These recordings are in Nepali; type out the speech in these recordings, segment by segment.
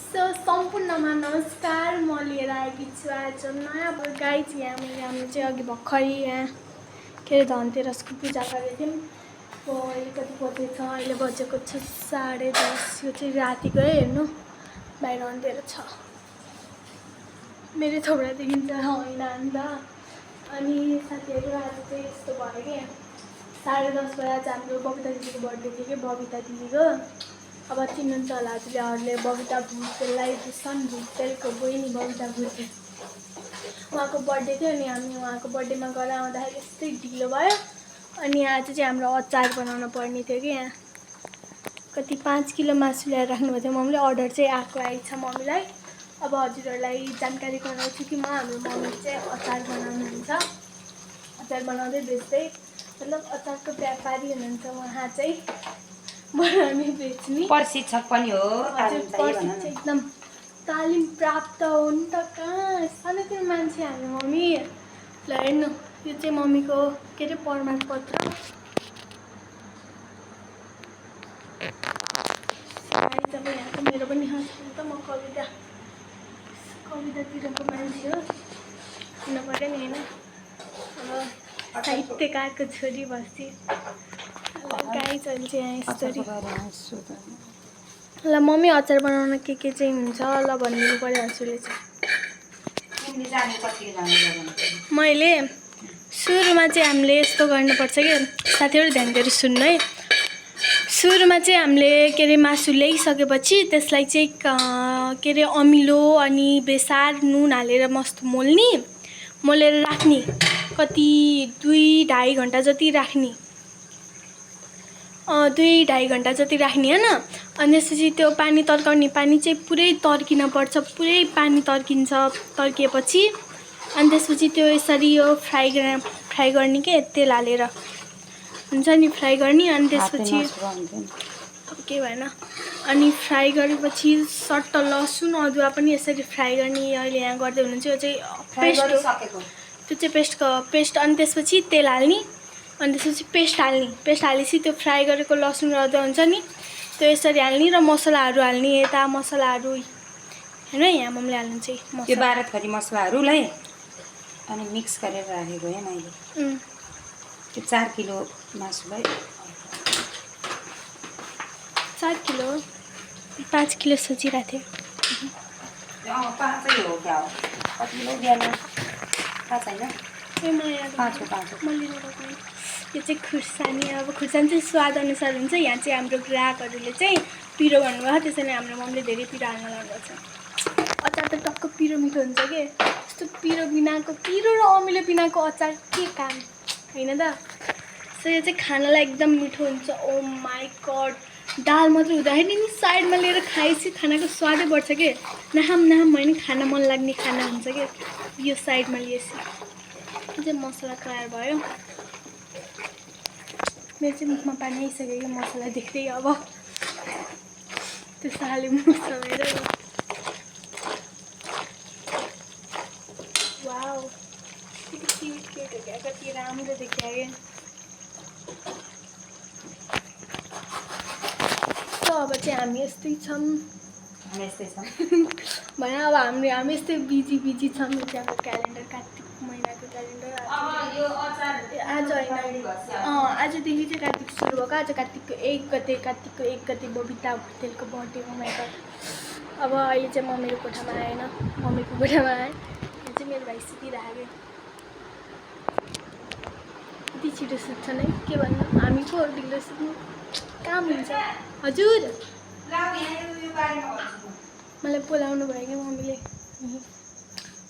सो सम्पूर्णमा नमस्कार। म लिएर आएकी छु आज नयाँ गाई चाहिँ यहाँ मैले हामी चाहिँ अघि भर्खरै यहाँ के अरे धनतेरसको पूजा गरेको थियौँ। अहिले कति बजेको छ? अहिले बजेको छ 10:30। यो चाहिँ रातिको है, हेर्नु बाहिर अन्धेरो छ। मेरो छोरा देखिन्छ होइन अन्त। अनि साथीहरू आज चाहिँ यस्तो भयो कि 10:30 बजे आज हाम्रो बबिता दिदीको बर्थडे थियो कि बबिता दिदीको। अब चिन्नुहुन्छ होला हजुरले बबिता भुटेललाई दुसन भुटेलको बहिनी बबिता भुटेल उहाँको बर्थडे थियो। अनि हामी उहाँको बर्थडेमा गएर आउँदाखेरि यस्तै ढिलो भयो। अनि आज चाहिँ हाम्रो अचार बनाउनु पर्ने थियो कि यहाँ कति 5 किलो मासु ल्याएर राख्नुभएको थियो मम्मीले। अर्डर चाहिँ आएछ मम्मीलाई। अब हजुरहरूलाई जानकारी गराउँछु कि हाम्रो मम्मी चाहिँ अचार बनाउनुहुन्छ। अचार बनाउँदै बेच्दै मतलब अचारको व्यापारी हुनुहुन्छ उहाँ चाहिँ, बनाउने बेच्ने प्रशिक्षक पनि हो। एकदम तालिम प्राप्त हो नि त। कहाँ सानोतिनो मान्छे हाम्रो मम्मी। ल हेर्नु, यो चाहिँ मम्मीको के अरे प्रमाणपत्र। जब यहाँको मेरो पनि हस्पिटल त म कवितातिरको मान्छे हो, हुनु पऱ्यो नि होइन। अब साहित्यकारको छोरी बस्छु। गाई चल्छ यहाँ यस्तरी। ल मम्मी अचार बनाउन के चाहिँ हुन्छ ल भनिदिनु पऱ्यो हजुरले चाहिँ। मैले सुरुमा चाहिँ हामीले यस्तो गर्नुपर्छ कि साथीहरू ध्यान दिएर सुन्नु है। सुरुमा चाहिँ हामीले के अरे मासु ल्याइसकेपछि त्यसलाई चाहिँ के अरे अमिलो अनि बेसार नुन हालेर मस्त मोलेर राख्ने। कति 2-2.5 घन्टा जति राख्ने। 2-2.5 घन्टा जति राख्ने होइन। अनि त्यसपछि त्यो पानी तर्काउने, पानी चाहिँ पुरै तर्किन पर्छ। पुरै पानी तर्किएपछि अनि त्यसपछि त्यो यसरी यो फ्राई गर्ने के तेल हालेर हुन्छ नि, फ्राई गर्ने। अनि त्यसपछि के भएन। अनि फ्राई गरेपछि सट्ट लसुन अदुवा पनि यसरी फ्राई गर्ने। अहिले यहाँ गर्दै हुनुहुन्छ यो चाहिँ पेस्ट हो, त्यो चाहिँ पेस्ट। अनि त्यसपछि तेल हाल्ने। अनि त्यसपछि पेस्ट हालेपछि त्यो फ्राई गरेको लसुन र अदुवा हुन्छ नि त्यो यसरी हाल्ने र मसलाहरू हाल्ने। यता मसलाहरू होइन यहाँ मम्मीले हाल्नु चाहिँ त्यो 12 थरी मसलाहरूलाई अनि मिक्स गरेर राखेको है मैले। त्यो 4 किलो मासुलाई 4 किलो 5 किलो सोचिरहेको थिएँ। 5 हो क्या हो? कति किलो बिहान 5 होइन? 5 हो। यो चाहिँ खुर्सानी। अब खुर्सानी चाहिँ स्वाद अनुसार हुन्छ। यहाँ चाहिँ हाम्रो ग्राहकहरूले चाहिँ पिरो भन्नुभयो, त्यसैले हाम्रो मम्मीले धेरै पिरो हाल्न लाग्छ। अचार त टक्क पिरो मिठो हुन्छ कि। यस्तो पिरो र अमिलो बिनाको अचार के काम होइन त। सो यो चाहिँ खानालाई एकदम मिठो हुन्छ। ओ माई गड, दाल मात्रै हुँदाखेरि नि साइडमा लिएर खाएपछि खानाको स्वादै बढ्छ कि। नाम होइन, खाना मन लाग्ने खाना हुन्छ कि यो साइडमा लिएपछि। यो चाहिँ मसला तयार भयो। मेरो चाहिँ मुखमा पानी आइसक्यो कि मसला देख्दै। अब त्यो साले मुख समेर वाउ, कति राम्रो देखियो क्या। अब चाहिँ हामी यस्तै छौँ भने। अब हामी यस्तै बिजी छौँ। त्यहाँको क्यालेन्डर, कार्तिक महिनाको क्यालेन्डर आज होइन, आजदेखि चाहिँ कार्तिक सुरु भएको। आज कार्तिकको 1 गते बबिता भुटेलको बर्थडे हो मेरो। अब अहिले चाहिँ म मेरो कोठामा आएन, मम्मीको कोठामा आएँ। यहाँ चाहिँ मेरो भाइ सुतिरहेको। यति छिटो सुत्छन् है, के भन्नु। हामी पो ढिलो सुत्नु, काम हुन्छ। हजुर मलाई बोलाउनु भयो क्या मम्मीले।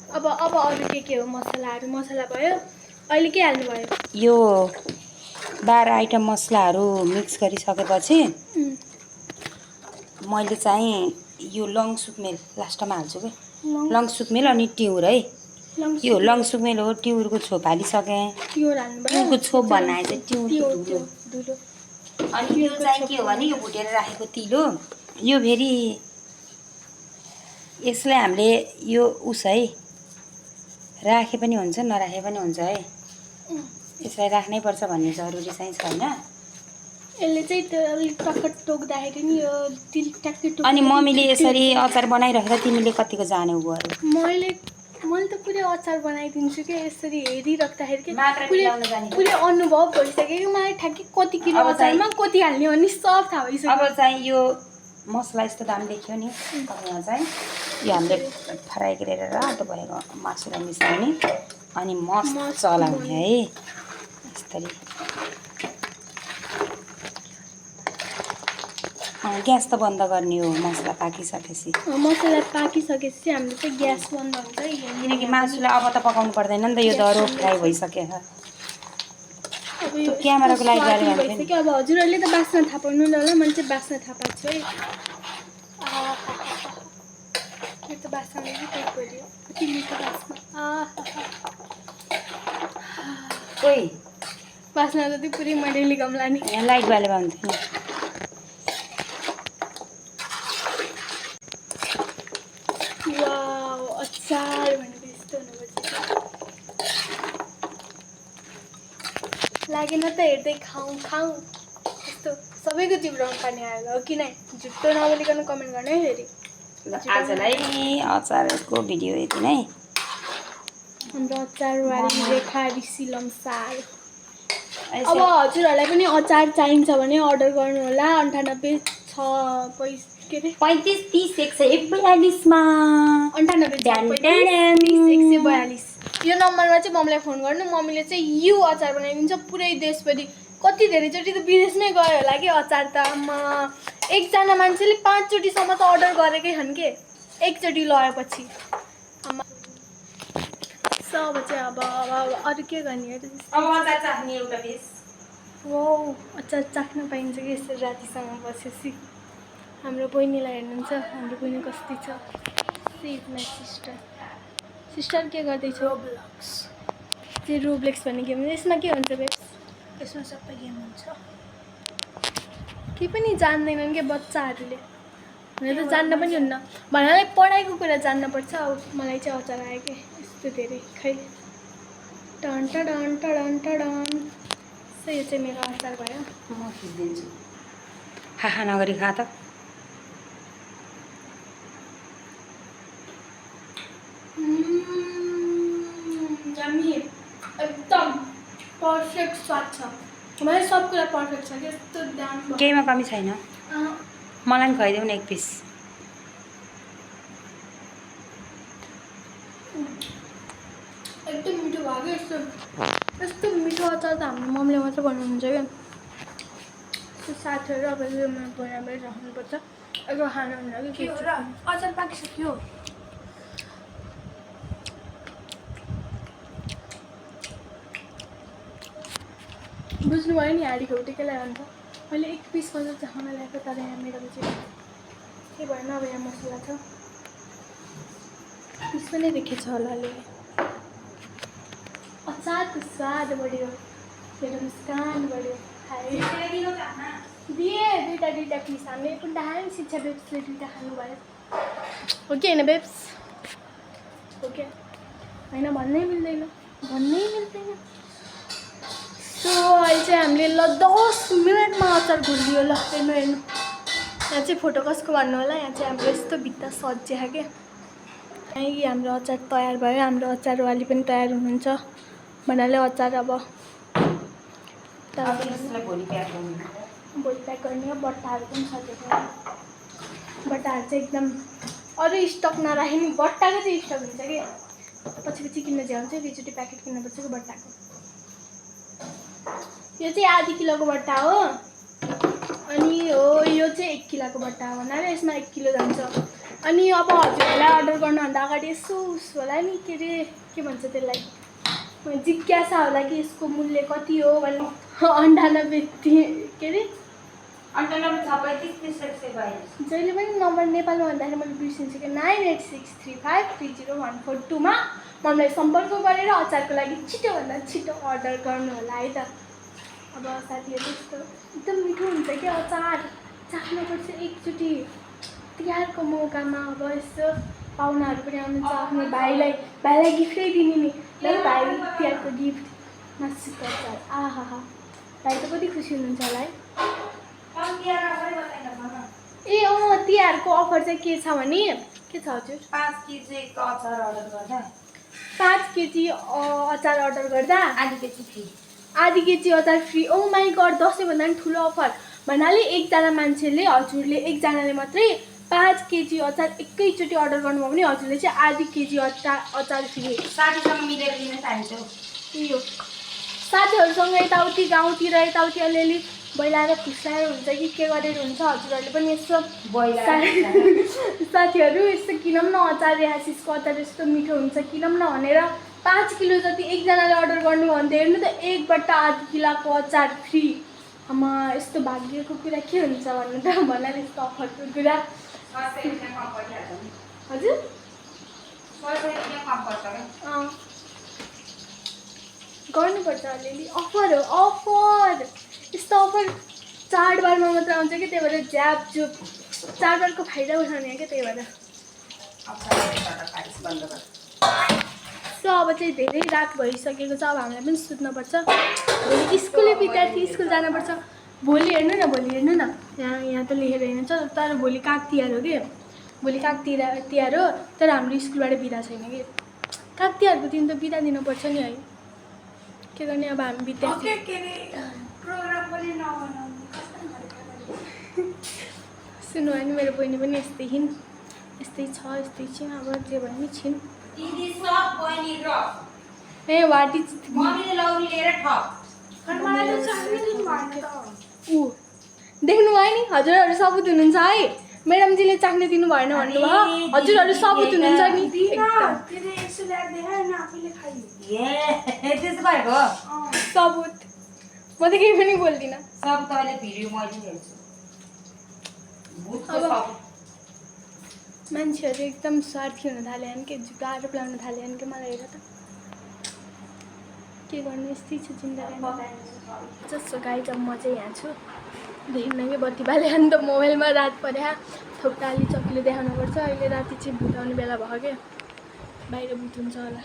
अब अरू के हो मसला भयो। अहिले के हाल्नु भयो? यो 12 आइटम मसलाहरू मिक्स गरिसकेपछि मैले चाहिँ यो लङ सुकमेल लास्टमा हाल्छु कि। लङ सुकमेल अनि टिउर है। यो लङ सुकमेल हो। टिउरको छोप हालिसकेँ। टिउरको छोप बनाए चाहिँ टिउरको धुलो। अनि यो चाहिँ के हो भने यो भुटेर राखेको तिलो। यो फेरि यसलाई हामीले यो है राखे पनि हुन्छ नराखे पनि हुन्छ है। यसलाई राख्नै पर्छ भन्ने जरुरी चाहिँ छैन। यसले चाहिँ त्यो अलिक टक्क टोक्दाखेरि नि यो ट्याक्कै टोक। अनि मम्मीले यसरी अचार बनाइराख्दा तिमीले कतिको जान्यौ गरौ? मैले त पुरै अचार बनाइदिन्छु कि यसरी हेरिराख्दाखेरि कि मात्रा मिलाउन जाने पुरै अनुभव भइसक्यो कि मलाई ठ्याक्कै कति किलो अचारमा कति हाल्ने भन्ने सब थाहा भइसक्यो। अब चाहिँ यो मसला यस्तो दाम देखियो नि, अब यहाँ चाहिँ यो हामीले फ्राई गरेर रातो भएको मासुलाई मिसाउने अनि मस्त चलाउने है यसरी। ग्यास त बन्द गर्ने हो मसला पाकिसकेपछि। मसला पाकिसकेपछि हामीले चाहिँ ग्यास बन्द हुन्छ किनकि मासुलाई अब त पकाउनु पर्दैन नि त, यो दरो फ्राई भइसक्यो। अब यो क्यामेराको लागि गाली भइसक्यो। अब हजुरहरूले त बास्न थाहा पाउनु होला, मैले चाहिँ बास्न थाहा पाएको छु है। यो त बास्नले चाहिँ पेट भरियो, कति मिठो बास्न। ओइ बास्न त पुरै मैले लिगमला नि। यहाँ लाइट बालेर हुन्थ्यो नि। वाउ, अचार भनेको यस्तो हुनुपर्छ। लागेन त हेर्दै खाउँ यस्तो सबैको जिब्रोमा पानी आएर हो कि नै? झुट्टो नबोलिकन कमेन्ट गर्ने है फेरि। आजलाई अचारको भिडियो यति नै। हाम्रो अचारवाली रेखा ऋषि लम्साल। अब हजुरहरूलाई पनि अचार चाहिन्छ भने अर्डर गर्नु होला 98 के अरे 35 30 142 मा 98 यो नम्बरमा चाहिँ मम्मीलाई फोन गर्नु। मम्मीले चाहिँ यो अचार बनाइदिन्छ पुरै देशभरि। कति धेरैचोटि त विदेशमै गयो होला कि अचार त। एकजना मान्छेले 5 चोटिसम्म त अर्डर गरेकै छन् के एकचोटि लगाएपछि। अब चाहिँ अब अरू के गर्ने हो? अब अचार चाख्ने एउटा बेस। वाउ, अचार चाख्न पाइन्छ कि यसरी रातिसँग बसेपछि। हाम्रो बहिनीलाई हेर्नुहुन्छ, हाम्रो बहिनी कस्तो छ? सेभ माई सिस्टर के गर्दैछ? रोब्लक्स चाहिँ रोब्लेक्स भन्ने गेम। यसमा के हुन्छ बेस? यसमा सबै गेम हुन्छ। केही पनि जान्दैनन् कि बच्चाहरूले। हुन त जान्न पनि हुन्न, भन्नाले पढाइको कुरा जान्नुपर्छ। अब मलाई चाहिँ अचार आयो कि यस्तो धेरै खै टन टडन टडन टडन। सो यो चाहिँ मेरो अचार भयो। म खिच्दिन्छु। खा नगरी खा त। यम्मी, एकदम पर्फेक्ट स्वाद छ। मलाई सब कुरा पर्फेक्ट छ कि यस्तो दाम। केहीमा कमी छैन। मलाई पनि खुवाइदेऊ न एक पिस। एकदम मिठो भयो कि यस्तो मिठो अचार त हाम्रो मम्मीले मात्र बनाउनुहुन्छ क्या। साथीहरू अब यो बनाएर राख्नुपर्छ। अब खानु हुन्न कि के हो र? अचार पाकिसक्यो। बुझ्नुभयो नि हाँडी खौटेकै भन्छ। मैले एक पिस मात्र चाख्न ल्याएको तर यहाँ मेरो चाहिँ के भएन। अब यहाँ मसला छ, पिस पनि देखेछ होला अलि। अचारको स्वाद बढ्यो, मेरो मुस्कान बढ्यो। दिए दुईवटा पिस हामीले पनि खायौँ। शिक्षा बेब्सले 2टा खानुभयो हो कि होइन बेब्स? हो क्या? होइन भन्नै मिल्दैन। सो अहिले चाहिँ हामीले ल 10 मिनटमा अचार घोलियो। ल हेर्नु यहाँ चाहिँ फोटो कसको भन्नु होला। यहाँ चाहिँ हाम्रो यस्तो भित्ता सजिया क्या। यहीँ हाम्रो अचार तयार भयो। हाम्रो अचारवाली पनि तयार हुनुहुन्छ भन्नाले अचार अब भोलि प्याक गर्ने हो। बट्टाहरू पनि सकेको। बट्टाहरू चाहिँ एकदम अरू स्टक नराखे नि बट्टाको चाहिँ स्टक हुन्छ कि पछि किन्न झ्याउँछ। दुईचोटि प्याकेट किन्नुपर्छ कि बट्टाको। यो चाहिँ आधी किलोको बट्टा हो। अनि यो चाहिँ 1 किलोको बट्टा हो भन्नाले यसमा 1 किलो जान्छ। अनि अब हजुरहरूलाई अर्डर गर्नुभन्दा अगाडि यसो होला नि के अरे के भन्छ त्यसलाई, जिज्ञासा होला कि यसको मूल्य कति हो भन्ने। 98 के अरे 98 जहिले पनि नम्बर नेपालमा भन्दाखेरि मैले बिर्सिन्छु कि 9863530142 मा मलाई सम्पर्क गरेर अचारको लागि छिटोभन्दा छिटो अर्डर गर्नु होला है त। अब साथीहरू यस्तो एकदम मिठो हुन्छ कि अचार चाख्नुपर्छ एकचोटि। तिहारको मौकामा अब यस्तो पाहुनाहरू पनि आउनुहुन्छ। आफ्नो भाइलाई गिफ्टै दिने नि। ल भाइ तिहारको गिफ्ट मासुको अचार। आहा भाइ त कति खुसी हुनुहुन्छ होला है। ए तिहारको अफर चाहिँ के छ भने के छ हजुर 5 केजी अचार अर्डर गर्दा 5 केजी अचार अर्डर गर्दा आधी केजी अचार फ्री ओ माई गड दसैँभन्दा पनि ठुलो अफर भन्नाले एकजना मान्छेले हजुरले एकजनाले मात्रै 5 केजी अचार एकैचोटि अर्डर गर्नुभयो भने हजुरले चाहिँ आधी केजी अचार फ्री साथीसँग मिलेर दिन चाहन्छु यो साथीहरूसँग यताउति गाउँतिर यताउति अलिअलि बैलाएर खुसाएर हुन्छ कि के गरेर हुन्छ हजुरहरूले पनि यस्तो साथीहरू यस्तो किनौँ न अचार ह्यासिसको अचार यस्तो मिठो हुन्छ किनौँ न भनेर 5 किलो जति एकजनाले अर्डर गर्नुभयो भने त हेर्नु त एकबाट आधी किलोको अचार फ्री आमा यस्तो भाग्यको कुरा के हुन्छ भन्नु त भन्नाले यस्तो अफरको कुरा हजुर गर्नुपर्छ अलिअलि अफर हो अफर यस्तो अफर चाडबाडमा मात्र आउँछ कि त्यही भएर झ्यापझुप चाडबाडको फाइदा उठाउने क्या त्यही भएर सो अब चाहिँ धेरै रात भइसकेको छ अब हामीलाई पनि सुत्नुपर्छ भोलि स्कुलै विद्यार्थी स्कुल जानुपर्छ भोलि हेर्नु न यहाँ त लेखेर हिँड्छ तर भोलि काग तिहार हो कि भोलि काग तिहार हो तर हाम्रो स्कुलबाट बिदा छैन कि काग तिहारको दिन त बिदा दिनुपर्छ नि है के गर्ने अब हामी विद्यार्थी सुन्नु होइन मेरो बहिनी पनि यस्तै छ यस्तै छिन् अब जे भने नि छिन् ए वाट इज ऊ देख्नु भयो नि हजुरहरू सबुत हुनुहुन्छ है म्याडमजीले चाख्ने दिनु भएन भन्नुभयो हजुरहरू सबुत हुनुहुन्छ नि सबुत म त केही पनि बोल्दिनँ अब मान्छेहरू एकदम स्वार्थी हुन थाले कि झुटा आरोप लगाउन थाले कि मलाई हेर त के गर्नु यस्तै छ जिन्दगी जस्तो गाई त म चाहिँ यहाँ छु देख्न कि बत्ती बाले अनि त मोबाइलमा रात पर्या थोक्टाली चक्कीले देखाउनुपर्छ अहिले राति चाहिँ भूत आउने बेला भयो क्या बाहिर भूत हुन्छ होला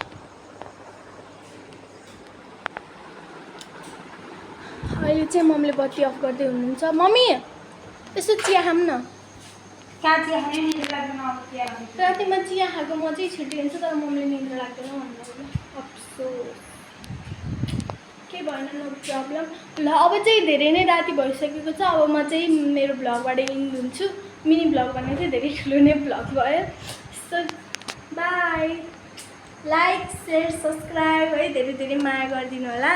अहिले चाहिँ मम्मीले बत्ती अफ गर्दै हुनुहुन्छ मम्मी यसो चिया खाऊँ न रातिमा चिया खाएको म चाहिँ छिटो हुन्छ तर मम्मीले निन्द्रा लाग्दैन भन्नु अफसोस के भएन नो प्रब्लम ल अब चाहिँ धेरै नै राति भइसकेको छ अब म चाहिँ मेरो भ्लगबाट इन्ड हुन्छु मिनी भ्लग भन्ने चाहिँ धेरै ठुलो नै भ्लग भयो so by like share subscribe है धेरै धेरै माया गरिदिनु होला